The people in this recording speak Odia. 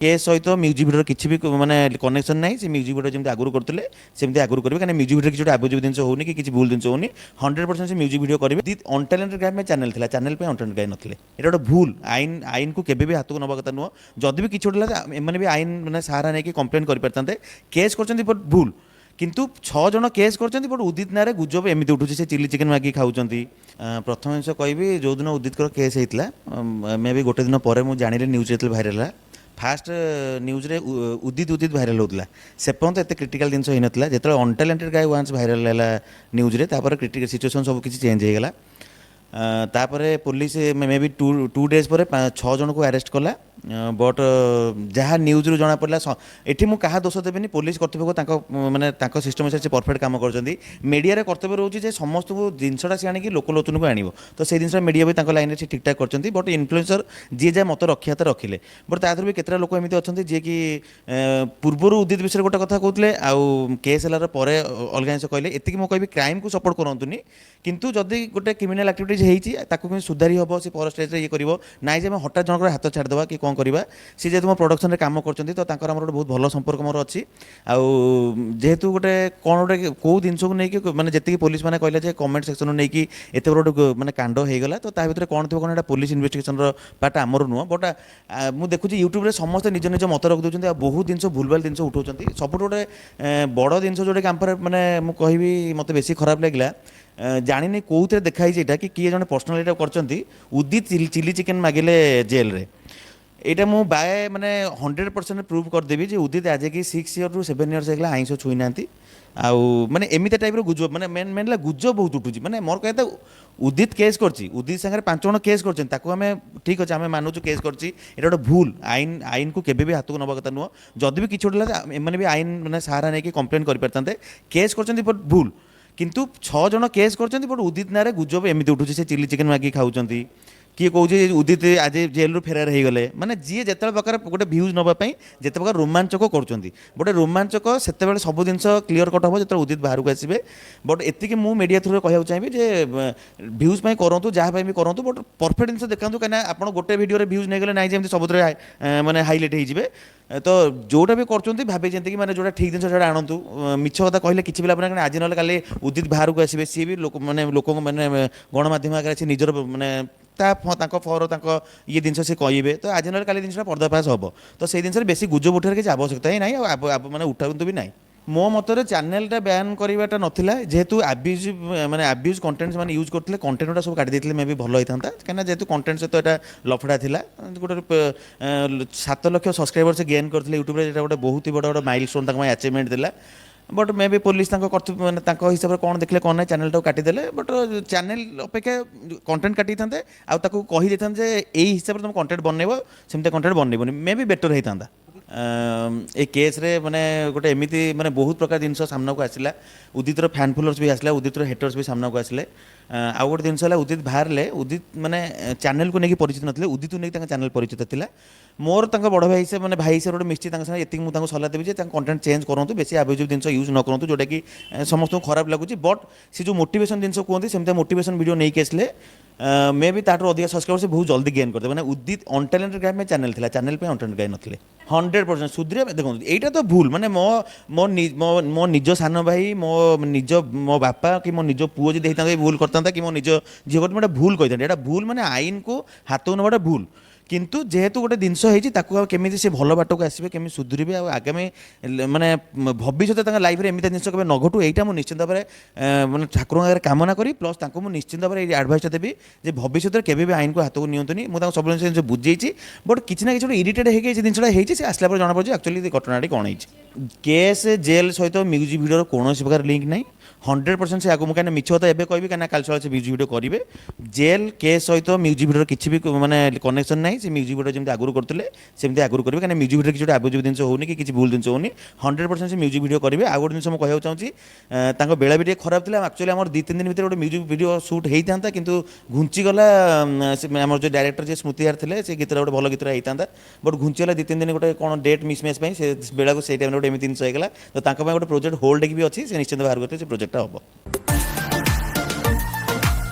କେସ୍ ସହିତ ମ୍ୟୁଜିକ୍ ଭିଡ଼ିଓର କିଛି ବି ମାନେ କନେକ୍ସନ୍ ନାହିଁ। ସେ ମ୍ୟୁଜିକ୍ ଭିଡ଼ିଓ ଯେମିତି ଆଗରୁ କରୁଥିଲେ, ସେମିତି ଆଗରୁ କରିବେ। କାହିଁକିନା ମ୍ୟୁଜିକ୍ ଭିଡ଼ିଓ କିଛି ଗୋଟେ ଆବୁଜିଭ୍ ଜିନିଷ ହେଉନି କି କିଛି ଭୁଲ ଜିନିଷ ହେଉନି। 100% ସେ ମ୍ୟୁଜିକ୍ ଭିଡ଼ିଓ କରିବେ। ଦି ଅନଟ୍ୟାଲେଣ୍ଟେଡ୍ ଗାଏ ପାଇଁ ଚ୍ୟାନେଲ୍ ଥିଲା, ଚ୍ୟାନେଲ୍ ପାଇଁ ଅନଟ୍ୟାଲେଣ୍ଟେଡ୍ ଗାଏ ନଥିଲେ। ଏଇଟା ଗୋଟେ ଭୁଲ। ଆଇନକୁ କେବେ ବି ହାତକୁ ନେବା କଥା ନୁହଁ। ଯଦି ବି କିଛି ଗୋଟେ ହେଲା, ଏମାନେ ବି ଆଇନ ମାନେ ସାହାରା ନେଇକି କମ୍ପ୍ଲେନ୍ କରିପାରିଥାନ୍ତେ। କେସ୍ କରିଛନ୍ତି, ବଟ୍ ଭୁଲ। କିନ୍ତୁ ଛଅ ଜଣ କେସ୍ କରିଛନ୍ତି, ବଟ୍ ଉଦିତ ନାଁରେ ଗୁଜବ ଏମିତି ଉଠୁଛି, ସେ ଚିଲି ଚିକେନ୍ ମାଗିକି ଖାଉଛନ୍ତି। ପ୍ରଥମ ଜିନିଷ କହିବି, ଯେଉଁଦିନ ଉଦିତଙ୍କର କେସ୍ ହେଇଥିଲା, ମେ ବି ଗୋଟେ ଦିନ ପରେ ମୁଁ ଜାଣିଲି, ନ୍ୟୁଜ୍ ଯେତେବେଳେ ଭାଇରାଲ୍ ହେଲା, ଫାଷ୍ଟ ନ୍ୟୁଜ୍ରେ ଉଦିତ ଉଦିତ ଭାଇରାଲ୍ ହେଉଥିଲା। ସେ ପର୍ଯ୍ୟନ୍ତ ଏତେ କ୍ରିଟିକାଲ୍ ଜିନିଷ ହେଇନଥିଲା। ଯେତେବେଳେ ଅନଟ୍ୟାଲେଣ୍ଟେଡ୍ ଗାଏ ୱାନ୍ସ ଭାଇରାଲ୍ ହେଲା ନ୍ୟୁଜ୍ରେ, ତାପରେ କ୍ରିଟିକାଲ୍ ସିଚୁଏସନ୍ ସବୁ କିଛି ଚେଞ୍ଜ ହେଇଗଲା। ତାପରେ ପୋଲିସ ମେ ବି 2 ଡେଜ୍ ପରେ ଛଅ ଜଣଙ୍କୁ ଆରେଷ୍ଟ କଲା। ବଟ୍ ଯାହା ନ୍ୟୁଜ୍ରୁ ଜଣାପଡ଼ିଲା, ଏଠି ମୁଁ କାହା ଦୋଷ ଦେବିନି। ପୋଲିସ କର୍ତ୍ତୃପକ୍ଷ ତାଙ୍କ ମାନେ ତାଙ୍କ ସିଷ୍ଟମ୍ ଅନୁସାରେ ସେ ପରଫେକ୍ଟ କାମ କରୁଛନ୍ତି। ମିଡ଼ିଆର କର୍ତ୍ତବ୍ୟ ରହୁଛି ଯେ ସମସ୍ତଙ୍କୁ ଜିନିଷଟା ସେ ଆଣିକି ଲୋକଲୋଚନକୁ ଆଣିବ। ତ ସେଇ ଜିନିଷଟା ମିଡ଼ିଆ ବି ତାଙ୍କ ଲାଇନ୍ରେ ସେ ଠିକ୍ଠାକ୍ କରିଛନ୍ତି। ବଟ୍ ଇନଫ୍ଲୁଏନ୍ସର ଯିଏ ଯାହା ମତ ରଖିବା କଥା ରଖିଲେ। ବଟ୍ ତା ଦେହରୁ ବି କେତେଟା ଲୋକ ଏମିତି ଅଛନ୍ତି, ଯିଏକି ପୂର୍ବରୁ ଉଦିତ ବିଷୟରେ ଗୋଟେ କଥା କହୁଥିଲେ ଆଉ କେସ୍ ହେଲାର ପରେ ଅଲଗା ଜିନିଷ କହିଲେ। ଏତିକି ମୁଁ କହିବି, କ୍ରାଇମ୍କୁ ସପୋର୍ଟ କରନ୍ତୁନି। କିନ୍ତୁ ଯଦି ଗୋଟେ କ୍ରିମିନାଲ୍ ଆକ୍ଟିଭିଟିଜ୍ ହେଇଛି, ତାକୁ କେମିତି ସୁଧାରି ହେବ, ସେ ପର ଷ୍ଟେଜ୍ରେ ଇଏ କରିବ। ନାଇଁ ଯେ ଆମେ ହଠାତ୍ ଜଣଙ୍କର ହାତ ଛାଡ଼ିଦେବା କି କ'ଣ କରିବା। ସେ ଯେହେତୁ ମୋ ପ୍ରଡକ୍ସନରେ କାମ କରୁଛନ୍ତି, ତ ତାଙ୍କର ଆମର ଗୋଟେ ବହୁତ ଭଲ ସମ୍ପର୍କ ମୋର ଅଛି। ଆଉ ଯେହେତୁ ଗୋଟେ କ'ଣ ଗୋଟେ କେଉଁ ଜିନିଷକୁ ନେଇକି, ମାନେ ଯେତିକି ପୋଲିସ ମାନେ କହିଲେ ଯେ କମେଣ୍ଟ ସେକ୍ସନରୁ ନେଇକି ଏତେ ବଡ଼ ଗୋଟେ ମାନେ କାଣ୍ଡ ହେଇଗଲା, ତ ତା ଭିତରେ କ'ଣ ଥିବ କ'ଣ, ଏଇଟା ପୋଲିସ ଇନଭେଷ୍ଟିଗେସନର ପାର୍ଟ, ଆମର ନୁହଁ। ବଟ୍ ମୁଁ ଦେଖୁଛି ୟୁଟ୍ୟୁବରେ ସମସ୍ତେ ନିଜ ନିଜ ମତ ରଖିଦେଉଛନ୍ତି ଆଉ ବହୁତ ଜିନିଷ ଭୁଲଭାଲ ଜିନିଷ ଉଠାଉଛନ୍ତି। ସବୁଠୁ ଗୋଟେ ବଡ଼ ଜିନିଷ ଯେଉଁଟାକି ଆମ ପାଖରେ, ମାନେ ମୁଁ କହିବି ମୋତେ ବେଶୀ ଖରାପ ଲାଗିଲା, ଜାଣିନି କେଉଁଥିରେ ଦେଖା ହେଇଛି ଏଇଟା କି କିଏ ଜଣେ ପର୍ସନାଲି ଏଇଟା କରିଛନ୍ତି, ଉଦିତ ଚିଲି ଚିକେନ୍ ମାଗିଲେ ଜେଲ୍ରେ। ଏଇଟା ମୁଁ ବାଏ ମାନେ 100% ପ୍ରୁଭ୍ କରିଦେବି ଯେ ଉଦିତ ଆଜିକି 6 ଇୟର୍ରୁ 7 ଇୟର୍ସ ହେଇଗଲା ଆଇଁଷ ଛୁଇଁନାହାନ୍ତି। ଆଉ ମାନେ ଏମିତି ଟାଇପ୍ର ଗୁଜବ, ମାନେ ମେନ୍ ମେନ୍ ହେଲା ଗୁଜବ ବହୁତ ଉଠୁଛି। ମାନେ ମୋର କହିବା କଥା, ଉଦିତ କେସ୍ କରିଛି, ଉଦିତ ସାଙ୍ଗରେ ପାଞ୍ଚ ଜଣ କେସ୍ କରିଛନ୍ତି, ତାକୁ ଆମେ ଠିକ୍ ଅଛି, ଆମେ ମାନୁଛୁ କେସ୍ କରିଛି। ଏଇଟା ଗୋଟେ ଭୁଲ। ଆଇନକୁ କେବେ ବି ହାତକୁ ନେବା କଥା ନୁହଁ। ଯଦି ବି କିଛି ଗୋଟେ ହେଲା, ଏମାନେ ବି ଆଇନ ମାନେ ସାହାରା ନେଇକି କମ୍ପ୍ଲେନ୍ କରିପାରିଥାନ୍ତେ। କେସ୍ କରିଛନ୍ତି, ବଟ୍ ଭୁଲ। କିନ୍ତୁ ଛଅ ଜଣ କେସ୍ କରିଛନ୍ତି, ବଟ୍ ଉଦିତ ନାଁରେ ଗୁଜବ ଏମିତି ଉଠୁଛି, ସେ ଚିଲି ଚିକେନ୍ ମାଗିକି ଖାଉଛନ୍ତି। କିଏ କହୁଛି ଉଦିତ ଆଜି ଜେଲ୍ରୁ ଫେରାର ହେଇଗଲେ। ମାନେ ଯିଏ ଯେତେବେଳେ ପ୍ରକାର ଗୋଟେ ଭ୍ୟୁଜ୍ ନେବା ପାଇଁ ଯେତେ ପ୍ରକାର ରୋମାଞ୍ଚକ କରୁଛନ୍ତି। ଗୋଟେ ରୋମାଞ୍ଚକ ସେତେବେଳେ ସବୁ ଜିନିଷ କ୍ଲିଅର୍ କଟ୍ ହେବ, ଯେତେବେଳେ ଉଦିତ ବାହାରକୁ ଆସିବେ। ବଟ୍ ଏତିକି ମୁଁ ମିଡ଼ିଆ ଥ୍ରୁରେ କହିବାକୁ ଚାହିଁବି ଯେ ଭ୍ୟୁଜ୍ ପାଇଁ କରନ୍ତୁ, ଯାହା ପାଇଁ ବି କରନ୍ତୁ, ବଟ୍ ପରଫେକ୍ଟ ଜିନିଷ ଦେଖାନ୍ତୁ। କାହିଁକିନା ଆପଣ ଗୋଟେ ଭିଡ଼ିଓରେ ଭ୍ୟୁଜ୍ ନେଇଗଲେ ନାହିଁ ଯେମିତି ସବୁଥିରେ ମାନେ ହାଇଲାଇଟ୍ ହେଇଯିବେ। ତ ଯେଉଁଟା ବି କରୁଛନ୍ତି, ଭାବି ଚିନ୍ତିକି ମାନେ ଯେଉଁଟା ଠିକ୍ ଜିନିଷ ସେଇଟା ଆଣନ୍ତୁ। ମିଛ କଥା କହିଲେ କିଛି ବି ଲାଭ ନାହିଁ। କାରଣ ଆଜି ନହେଲେ କାଲି ଉଦିତ ବାହାରକୁ ଆସିବେ। ସିଏ ବି ଲୋକ ମାନେ ଲୋକଙ୍କ ମାନେ ଗଣମାଧ୍ୟମ ଆଗରେ ସେ ନିଜର ମାନେ ତାଙ୍କ ଫର ତାଙ୍କ ଇଏ ଜିନିଷ ସେ କହିବେ। ତ ଆଜି ନହେଲେ କାଲି ଜିନିଷଟା ପର୍ଦ୍ଦାଫାଶ ହେବ। ତ ସେଇ ଜିନିଷରେ ବେଶୀ ଗୁଜବ ଉଠାଇବାର କିଛି ଆବଶ୍ୟକତା ହିଁ ନାହିଁ ଆଉ ମାନେ ଉଠାନ୍ତୁ ବି ନାହିଁ। ମୋ ମତରେ ଚ୍ୟାନେଲଟା ବ୍ୟାନ୍ କରିବାଟା ନଥିଲା। ଯେହେତୁ ଆବ୍ୟୁଜ୍ ମାନେ ଆବ୍ୟୁଜ୍ କଣ୍ଟେଣ୍ଟ ସେମାନେ ୟୁଜ୍ କରୁଥିଲେ, କଣ୍ଟେଣ୍ଟ ଗୁଡ଼ା ସବୁ କାଟି ଦେଇଥିଲେ ମେ ବି ଭଲ ହେଇଥାନ୍ତା। କାହିଁକିନା ଯେହେତୁ କଣ୍ଟେଣ୍ଟ ସହିତ ଏଇଟା ଲଫଡ଼ା ଥିଲା। ଗୋଟେ 7 ଲକ୍ଷ ସବସ୍କ୍ରାଇବର ସେ ଗେନ୍ କରିଥିଲେ ୟୁଟ୍ୟୁବରେ। ଏଇଟା ଗୋଟେ ବହୁତ ହି ବଡ଼ ଗୋଟେ ମାଇଲ୍ ଷ୍ଟୋନ୍ ତାଙ୍କ ପାଇଁ ଆଚିଭମେଣ୍ଟ ଥିଲା। ବଟ୍ ମେ ବି ପୋଲିସ ତାଙ୍କ କର୍ତ୍ତବ୍ୟ ମାନେ ତାଙ୍କ ହିସାବରେ କ'ଣ ଦେଖିଲେ କ'ଣ ନାହିଁ, ଚ୍ୟାନେଲଟାକୁ କାଟିଦେଲେ। ବଟ୍ ଚ୍ୟାନେଲ ଅପେକ୍ଷା କଣ୍ଟେଣ୍ଟ କାଟିଥାନ୍ତେ ଆଉ ତାକୁ କହିଦେଇଥାନ୍ତେ ଯେ ଏଇ ହିସାବରେ ତୁମେ କଣ୍ଟେଣ୍ଟ ବନେଇବ, ସେମିତି କଣ୍ଟେଣ୍ଟ ବନେଇବନି, ମେ ବି ବେଟର୍ ହେଇଥାନ୍ତା। ଏ କେସ୍ରେ ମାନେ ଗୋଟେ ଏମିତି ମାନେ ବହୁତ ପ୍ରକାର ଜିନିଷ ସାମ୍ନାକୁ ଆସିଲା। ଉଦିତର ଫ୍ୟାନ୍ ଫଲୋଅର୍ସ ବି ଆସିଲା, ଉଦିତର ହେଟର୍ସ ବି ସାମ୍ନାକୁ ଆସିଲେ। ଆଉ ଗୋଟେ ଜିନିଷ ହେଲା, ଉଦିତ ବାହାରିଲେ, ଉଦିତ ମାନେ ଚ୍ୟାନେଲକୁ ନେଇକି ପରିଚିତ ନଥିଲେ, ଉଦିତକୁ ନେଇକି ତାଙ୍କ ଚ୍ୟାନେଲ ପରିଚିତ ଥିଲା। ମୋର ତାଙ୍କ ବଡ଼ ଭାଇ ହିସାବ, ମାନେ ଭାଇ ହିସାବରେ ଗୋଟେ ମିଶିଛି ତାଙ୍କ ସାଙ୍ଗରେ। ଏତିକି ମୁଁ ତାଙ୍କୁ ସଲାହ ଦେବି ଯେ ତାଙ୍କ କଣ୍ଟେଣ୍ଟ ଚେଞ୍ଜ କରନ୍ତୁ, ବେଶୀ ଆବ୍ୟୁଜିଭ୍ ଜିନିଷ ୟୁଜ୍ ନ କରନ୍ତୁ, ଯେଉଁଟାକି ସମସ୍ତଙ୍କୁ ଖରାପ ଲାଗୁଛି। ବଟ୍ ସେ ଯେଉଁ ମୋଟିଭେସନ୍ ଜିନିଷ କୁହନ୍ତି, ସେମିତି ମୋଟିଭେସନ୍ ଭିଡ଼ିଓ ନେଇକି ଆସିଲେ ମେ ବି ତାଠୁ ଅଧିକା ସବସ୍କ୍ରାଇବର ସେ ବହୁତ ଜଲ୍ଦି ଗେନ୍ କରିଦେବେ। ମାନେ ଉଦିତ ଅନଟ୍ୟାଲେଣ୍ଟେଡ୍ ଗାଏ ପାଇଁ ଚ୍ୟାନେଲ୍ ଥିଲା, ଚ୍ୟାନେଲ୍ ପାଇଁ ଅନଟ୍ୟାଲେଣ୍ଟେଡ୍ ଗାଏ ନଥିଲେ। 100% ସୁଧରିବା। ଦେଖନ୍ତୁ, ଏଇଟା ତ ଭୁଲ। ମାନେ ମୋ ମୋ ନି- ମୋ ମୋ ନିଜ ସାନ ଭାଇ, ମୋ ନିଜ ମୋ ବାପା କି ମୋ ନିଜ ପୁଅ ଯଦି ହେଇଥାନ୍ତା, ଭୁଲ କରିଥାନ୍ତା କି ମୋ ନିଜ ଝିଅ କରିଥାନ୍ତା, ମୁଁ ଏଇଟା ଭୁଲ କହିଥାନ୍ତି। ଏଇଟା ଭୁଲ, ମାନେ ଆଇନକୁ ହାତକୁ ନେବାଟା ଭୁଲ। କିନ୍ତୁ ଯେହେତୁ ଗୋଟେ ଜିନିଷ ହେଇଛି, ତାକୁ ଆଉ କେମିତି ସେ ଭଲ ବାଟକୁ ଆସିବେ, କେମିତି ସୁଧୁରିବେ ଆଉ ଆଗାମୀ ମାନେ ଭବିଷ୍ୟତରେ ତାଙ୍କ ଲାଇଫରେ ଏମିତି ଜିନିଷ କେବେ ନ ଘଟୁ, ଏଇଟା ମୁଁ ନିଶ୍ଚିନ୍ତ ଭାବରେ ମାନେ ଠାକୁରଙ୍କ ଆଗରେ କାମନା କରି, ପ୍ଲସ୍ ତାଙ୍କୁ ମୁଁ ନିଶ୍ଚିନ୍ତ ଭାବରେ ଏଇ ଆଡ଼ଭାଇସଟା ଦେବି ଯେ ଭବିଷ୍ୟତରେ କେବେ ବି ଆଇନକୁ ହାତକୁ ନିଅନ୍ତୁନି। ମୁଁ ତାଙ୍କୁ ସବୁ ଜିନିଷ ବୁଝେଇଛି। ବଟ୍ କିଛି ନା କିଛି ଗୋଟେ ଇରିଟେଡ୍ ହେଇକି ସେ ଜିନିଷଟା ହେଇଛି। ସେ ଆସିଲା ପରେ ଜଣାପଡ଼ୁଛି ଆକ୍ଚୁଆଲି ଘଟଣାଟି କ'ଣ ହେଇଛି। କେସ୍ ଜେଲ୍ ସହିତ ମ୍ୟୁଜିକ୍ ଭିଡ଼ିଓର କୌଣସି ପ୍ରକାର ଲିଙ୍କ୍ ନାହିଁ। 100% ସେ ଆଗକୁ, ମୁଁ କାହିଁକିନା ମିଛ କଥା ଏବେ କହିବି, କାହିଁକିନା କାଲି ସକାଳେ ସେ ମ୍ୟୁଜିକ୍ ଭିଡ଼ିଓ କରିବେ। ଜେଲ୍ କେସ୍ ସହିତ ମ୍ୟୁଜିକ୍ ଭିଡ଼ିଓର କିଛି ବି ମାନେ କନେକ୍ସନ୍ ନାହିଁ। ସେ ମ୍ୟୁଜିକ୍ ଭିଡ଼ିଓ ଯେମିତି ଆଗରୁ କରୁଥିଲେ, ସେମିତି ଆଗରୁ କରିବେ। କାହିଁକିନା ମ୍ୟୁଜିକ୍ ଭିଡ଼ିଓ କିଛି ଗୋଟେ ଆବ୍ୟୁଜିଭ୍ ଜିନିଷ ହେଉନି କି କିଛି ଭୁଲ ଜିନିଷ ହେଉନି। 100% ସେ ମ୍ୟୁଜିକ୍ ଭିଡ଼ିଓ କରିବେ। ଆଉ ଗୋଟେ ଜିନିଷ ମୁଁ କହିବାକୁ ଚାହୁଁଛି, ତାଙ୍କ ବେଳା ବି ଟିକେ ଖରାପ ଥିଲା। ଆକ୍ଚୁଆଲି ଆମର 2-3 ଦିନ ଭିତରେ ଗୋଟେ ମ୍ୟୁଜିକ୍ ଭିଡ଼ିଓ ସୁଟ୍ ହେଇଥାନ୍ତା, କିନ୍ତୁ ଘୁଞ୍ଚିଗଲା। ସେ ଆମର ଯେଉଁ ଡାଇରେକ୍ଟର ଯିଏ ସ୍ମୃତିହାର ଥିଲେ, ସେ ଗୀତଟା ଗୋଟେ ଭଲ ଗୀତଟା ହେଇଥାନ୍ତା, ବଟ୍ ଘୁଞ୍ଚିଗଲା 2-3 ଦିନ ଗୋଟେ କ'ଣ ଡେଟ୍ ମିସମ୍ୟାଚ୍ ପାଇଁ। ସେ ବେଳାକୁ ସେଇ ଟାଇମ୍ରେ ଗୋଟେ ଏମିତି ଜିନିଷ ହେଇଗଲା। ତ ତାଙ୍କ ପାଇଁ ଗୋଟେ ପ୍ରୋଜେକ୍ଟ ହୋଲ୍ଡ ହେଇକି ବି ଅଛି। ସେ ନିଶ୍ଚିନ୍ତ ବାହାରକୁ ଆସିଲେ ସେ ପ୍ରୋଜେକ୍ଟଟା ହେବ।